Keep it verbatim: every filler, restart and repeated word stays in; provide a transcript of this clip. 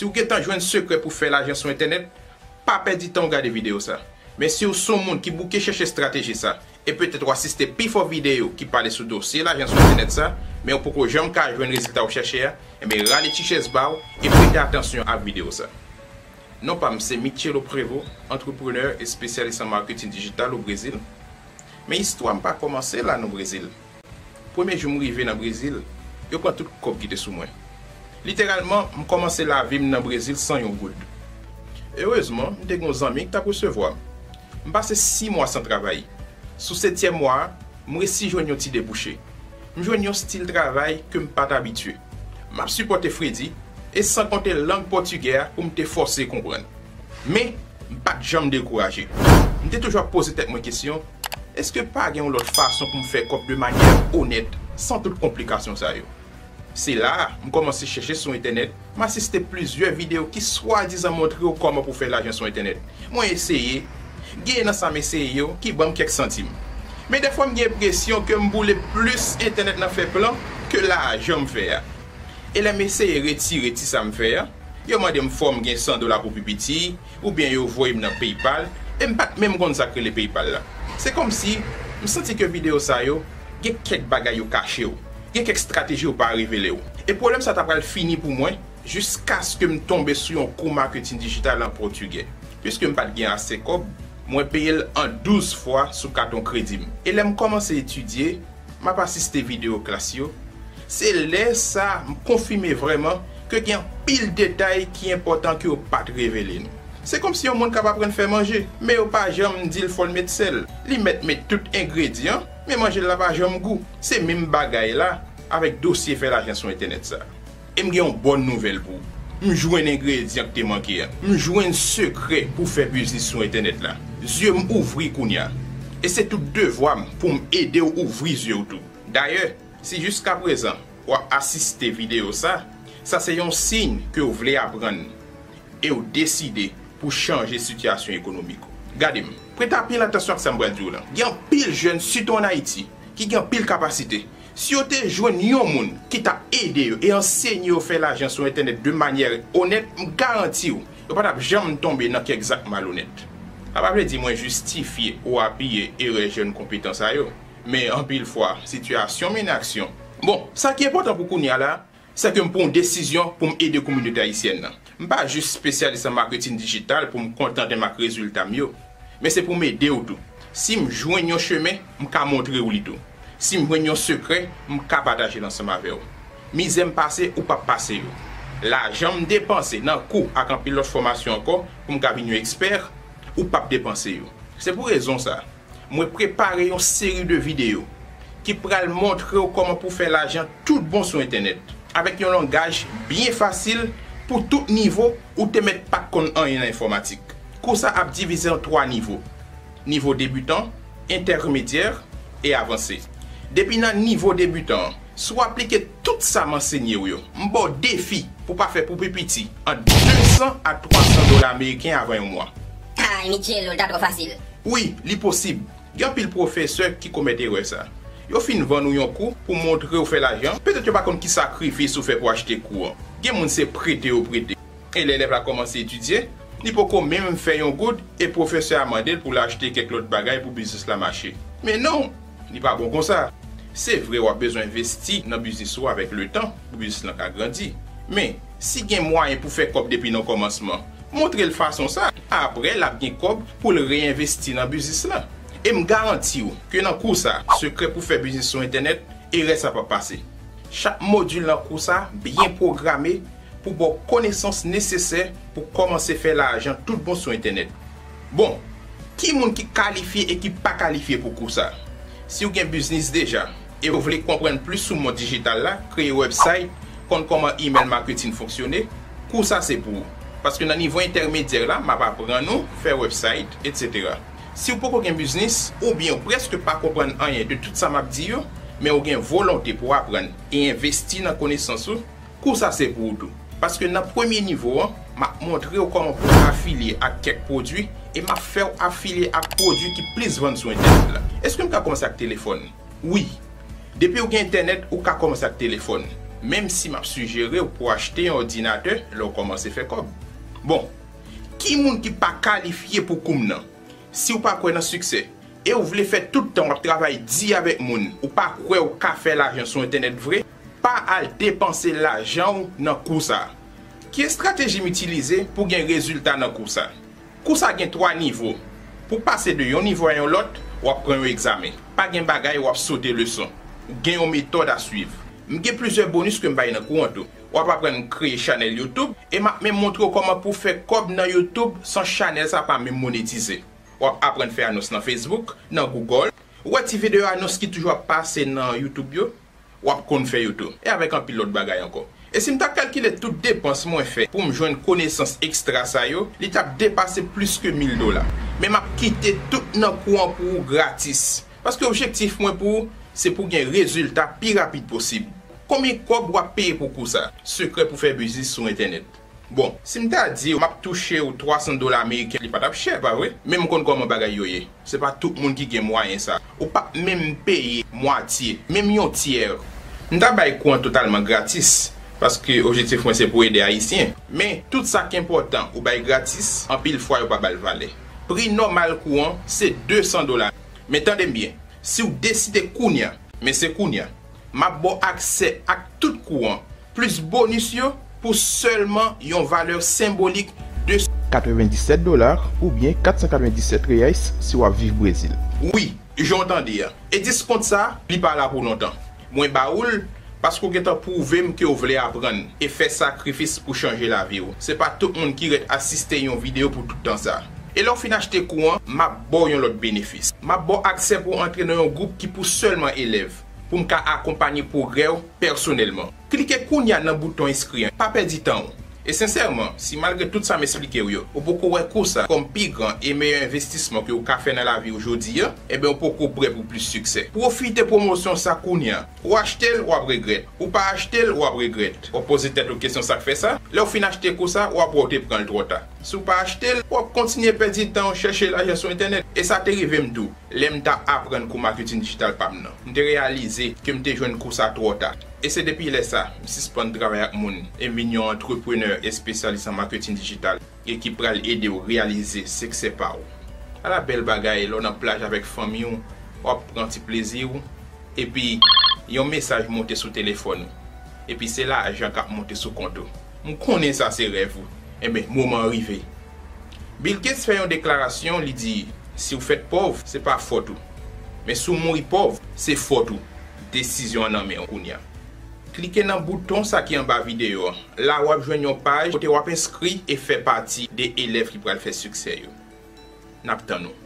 Si w gentan jwenn sekrè pou fè lajan sou entènèt, pa pèdi tan w gade videyo sa. Men si w se yon moun ki bouke chèche estrateji sa, e petèt w asiste pifò videyo ki pale sou dosye lajan sou entènèt sa, men w poko janm ka jwenn rezilta w chèche a, enben rale ti chèz ba w e prete atansyon ak videyo sa. Non pa m se Michelo Prevo, antreprenè, espesyalis an maketin dijital o Brezil. Men istwa m pa kòmanse la nan Brezil. Premye jou m rive nan Brezil, yo pran tout kòb ki te sou mwen. Literalman, m kòmanse lavi m nan Brezil san yon goud. Erezman, m te gen yon zanmi ki t ap resevwa m. M pase sis mwa san travay. Sou setyèm mwa a, m resi jwenn yon ti debouche. M jwenn yon stil travay ke m pa t abitye. M ap sipòte fredi, e san konte lang pòtigè a pou m te fòse konprann. Men, m pa t janm dekouraje. M te toujou ap poze tèt mwen kesyon, èske pa gen yon lòt fason pou m fè kòb de manyè onèt, san tout konplikasyon sa yo? Se la a, m kòmanse chèche sou entènèt, m asiste plizyè videyo ki swadizan montre w kòman pou fè lajan sou entènèt. Mwen eseye. Gen nan sa m eseye yo ki ban m kèk santim. Men dèfwa m gen enpresyon ke m boule plis entènèt nan fè plan ke lajan m fè a. E lè m eseye retire ti sa m fè a, yo mande m fò m gen san dola pou pi piti, oubyen yo voye m nan PayPal, e m pa t menm konn sa k rele PayPal la. Se kòmsi m santi ke videyo sa yo gen kèk bagay yo kache w, gen kèk estrateji yo pa revele w. E pwoblèm sa ta pral fini pou mwen jiskaske m tonbe sou yon kou maketin dijital an pòtigè. Piske m pa t gen ase kòb, mwen peye l an douz fwa sou katon kredi m. E lè m kòmanse etidye, m ap asiste videyo klas yo, se lè sa a m konfime vrèman ke gen anpil detay ki enpòtan ke yo pa t revele nou. Se kòmsi yon moun k ap aprann fè manje, men yo pa janm di l fò l met sèl. Li mèt met tout engredyan, men manje l la pa janm gou. Se menm bagay la avèk dosye fè lajan sou entènèt sa. E m gen yon bòn nouvèl pou ou. M jwenn engredyan k te manke a. M jwenn sekrè pou fè biznis sou entènèt la. Zye m ouvri kounye a. E se tout devwa m pou m ede w ouvri zye w tou. Dayè, si jiskaprezan w ap asiste videyo sa, sa se yon siy ke w vle aprann e w deside pou chanje sitiyasyon ekonomik ou. Gade m, prete anpil atansyon ak sa m pral di w lan. Gen anpil jèn, sitou ann Ayiti, ki gen anpil kapasite. Si yo te jwenn yon moun ki t ap ede yo e ansenye yo fè lajan sou entènèt de manyè onèt, m garanti w, yo pa t ap janm tonbe nan kèk zak malonèt. Sa pa vle di mwen jistifye ou apiye erè jèn konpetan sa yo, men anpil fwa, sitiyasyon mennen aksyon. Bon, sa ki enpòtan pou kounye a la, se ke m pran yon desizyon pou m ede kominote ayisyèn nan. M pa jis espesyalis an maketin dijital pou m kontante m ak rezilta m yo, men se pou m ede w tou. Si m jwenn yon chemen, m ka montre w li tou. Si m jwenn yon sekrè, m ka pataje l ansanm avè w. Mizè m pase, ou p ap pase yo. Lajan m depanse nan kou ak anpil lòt fòmasyon ankò pou m ka vin yon ekspè, ou p ap depanse yo. Se pou rezon sa a, mwen prepare yon seri de videyo ki pral montre w kòman pou fè lajan tout bon sou entènèt, avèk yon langaj byen fasil pou tout nivo ou te mèt pa t konn anyen nan enfòmatik. Kou sa ap divize an twa nivo: nivo debitan, entèmedyè e avanse. Depi nan nivo debitan an, si w aplike tout sa m ansenye w yo, m ba w defi pou w pa fè pou pi piti ant de san a twa san dola ameriken avan yon mwa. Ay, Michelo, l ta twò fasil. Wi, li posib. Gen anpil pwofesè ki komèt erè sa. Yo fin vann ou yon kou pou montre w fè lajan, petèt yo pa konn ki sakrifis ou fè pou achte kou an. Gen moun se prete yo prete. E lè elèv la kòmanse etidye, li poko menm fè yon goud e pwofesè a mande l pou l achte kèk lòt bagay pou biznis la mache. Men non, li pa bon konsa. Se vre w ap bezwen envesti nan biznis ou avèk letan pou biznis lan ka grandi. Men, si gen mwayen pou fè kòb depi nan kòmansman, montre l fason sa. Apre, l ap gen kòb pou l reyenvesti nan biznis lan. E m garanti w ke nan kou sa, sekrè pou fè biznis sou entènèt, erè sa p ap pase. Chak modil nan kou sa byen pwograme pou ba w konesans nesesè pou kòmanse fè lajan tout bon sou entènèt. Bon, ki moun ki kalifye e ki pa kalifye pou kou sa? Si w gen biznis deja e w vle konprann plis sou mond dijital la, kreye website, konn kòman email marketing fonksyone, kou sa se pou ou. Paske nan nivo entèmedyè la, m ap aprann ou fè website, etsetera. Si w poko gen biznis, oubyen w prèske pa konprann anyen de tout sa m ap di yo, men w gen volonte pou w aprann e envesti nan konesans ou, kou sa se pou ou tou. Paske nan premye nivo an, m ap montre w kòman pou w afilye ak kèk pwodui e m ap fè w afilye ak pwodui ki plis vann sou entènèt la. Èske m ka kòmanse ak telefòn? Wi. Depi w gen entènèt, ou ka kòmanse ak telefòn. Menm si m ap sijere w pou w achte yon òdinatè lè w kòmanse fè kòb. Bon, ki moun ki pa kalifye pou koum nan? Si w pa kwè nan siksè, e w vle fè tout tan w ap travay di avèk moun, ou pa kwè w ka fè lajan sou entènèt vre, pa al depanse lajan w nan kou sa a. Ki estrateji m itilize pou gen rezilta nan kou sa? Kou sa gen twa nivo. Pou pase de yon nivo a yon lòt, w ap pran yon egzamen. Pa gen bagay w ap sote leson. Ou gen yon metòd a swiv. M gen plizyè bonis ke m bay nan kou an tou. W ap aprann kreye chanèl YouTube e m ap menm montre w kòman pou w fè kòb nan YouTube san chanèl sa pa menm monetize. W ap aprann fè anons nan Facebook, nan Google. Ou wè ti videyo anons ki toujou ap pase nan YouTube yo? W ap konn fè yo tou. E avèk anpil lòt bagay ankò. E si m ta kalkile tout depans mwen fè pou m jwenn konesans ekstra sa yo, li t ap depase plis ke mil dola. Men m ap kite tout nan kou an pou ou gratis. Paske objektif mwen pou ou, se pou w gen rezilta pi rapid posib. Konbyen kòb w ap peye pou kou sa? Sekrè pou fè biznis sou entènèt. Bon, si m ta di w m ap touche w twa san dola ameriken, li pa t ap chè, pa vre? Men m konn kòman bagay yo ye. Se pa tout moun ki gen mwayen sa. Ou p ap menm peye mwatye, menm yon tyè. M ta bay kou an totalman gratis, paske objektif mwen se pou ede Ayisyen. Men, tout sa k enpòtan, ou bay gratis, anpil fwa yo pa ba l valè. Pri nòmal kou an, se de san dola. Men tande m byen, si w deside kounye a, men se kounye a, m ap ba w aksè ak tout kou an, plis bonis yo, pou sèlman yon valè senbolik de katrevendisèt dola oubyen kat san katrevendisèt reyais si w ap viv Brezil. Wi, jan w tande a. E diskont sa, li pa la pou lontan. Mwen ba ou l, paske w gentan pwouve m ke w vle aprann e fè sakrifis pou chanje lavi w. Se pa tout moun ki ret asiste yon videyo pou tout tan sa. E lè w fin achte kou an, m ap ba w yon lòt benefis. M ap ba w aksè pou w antre nan yon gwoup ki pou sèlman elèv, pou m ka akonpanye pwogrè w pèsonèlman. Klike kounye a nan bouton enskri an. Pa pèdi tan w. E sensèman, si malgre tout sa m esplike w yo, ou poko wè kou sa kòm pi gran e meyè envestisman ke w ka fè nan lavi w jodi a, enben w poko prè pou plis siksè. Pwofite pwomosyon sa kounye a. Ou achte l, w ap regrèt. Ou pa achte l, w ap regrèt. W ap poze tèt ou kesyon sa k fè sa? Lè w fin achte kou sa, w ap wè w te pran l twò ta. Si w pa achte l, w ap kontinye pèdi tan w chèche lajan sou entènèt. E sa te rive m tou. Lè m t ap aprann kou maketin dijital pa m nan, m te reyalize ke m te jwenn kou sa twò ta. E se depi lè sa, m sispann travay ak moun e m vin yon antreprenè espesyalis an maketin dijital e ki pral ede w reyalize siksè pa w. Ala bèl bagay lè w nan plaj avèk fanmi w, w ap pran ti plezi w, epi yon mesaj monte sou telefòn ou, epi se lajan k ap monte sou kont ou. M konnen sa se rèv ou. Enben, moman an rive. Bill Gates fè yon deklarasyon, li di, si w fèt pòv, se pa fòt ou. Men si w mouri pòv, se fòt ou. Desizyon an nan men w kounye a. Klike nan bouton sa ki anba videyo a. La w ap jwenn yon paj kote w ap enskri e fè pati de elèv ki pral fè siksè yo. N ap tann ou.